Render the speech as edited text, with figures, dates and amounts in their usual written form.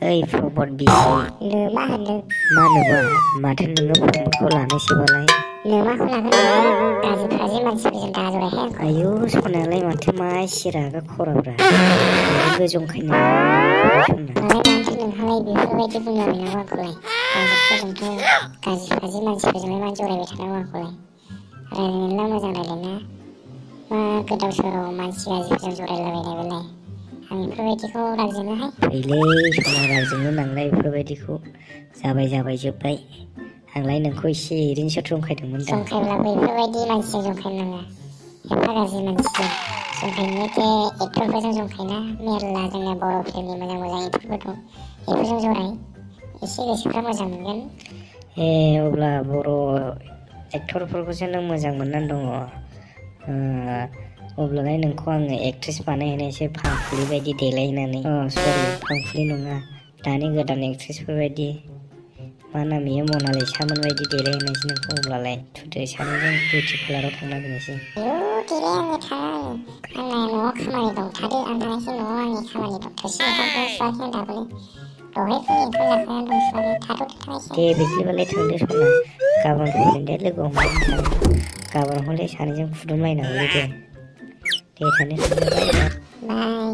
ओइ फबद बिसि नो मा होनदों मा नुबा माथो नोङो फंखौ लानोसैबालाय नो माखौ लागोन गाज्रि फाज्रि मानसिफोरजों दाजरायहाय आंखौ आयौ सनायालाय माथो मा सिरागा खराब्रा बेबो जंखायनो सना मालाय मानोथो नोंहालाय बेफोरबायदि बुंलाबायनांगौ आंखौलाय मानसिफोरजोंथ' गाज्रि फाज्रि मानसिफोरजोंलाय मानो जरायबाय थानांगौ आंखौलाय रायलायनोला मोजां रायलायना मा गोदाव सोराव मानसि गाज्रिफोरजों जरायलाबायनाय बेलाय आं बेफोरबायदिखौ रायजोनोहाय फैलै सना रायजोनो नांलाय बेफोरबायदिखौ जाबाय जोब्बाय आंलाय नोंखौ एसे ओरैनोसो जंखायदोंमोन दा जंखायब्लाबो बेफोरबायदि मानसिजों जंखायनो नाङा एफा गाज्रि मानसिजों जंखायनो के एक्टरफोरजों जंखायना मेरला जोंना बर' फिल्मनि मोजां एक्टरफोर दं बेफोरजों जराय एसे गोसोफ्रा मोजां मोनगोन ए अब्ला बर' एक्टरफोरखौसो नों मोजां मोननानै दङ अब्लालाय नोंखौ आङो एक्ट्रेस बानायहोनायसै फांफुलि बायदि देलायहोनानै सरि फांफुलि नङा दानि गोदान एक्ट्रेसफोर बायदि मा नाम इयो मनालिसामोन बायदि देलायहोनायसै नोंखौ अब्लालाय थुदो सानैजों बिउटि पार्लाराव थांना फैनोसै आयौ देलाय आङो थाङा आंना न'आव खामानि दं थादो आं थांनोसै न'आव आंनि खामानि दं थोरसि ओंखामखौ सुवाखै दाबोनो दहाय फुंनि ओंखाम जाखांनानै दं सुवाखै थाथ'दो थांनोसै दे बिदिबालाय थांदो सना गाबोन फैगोन दे लोगो हमनानै सानैजों गाबोन हले सानैजों फुदुंलायनांगौलै दे थांदो बाय बाय बाय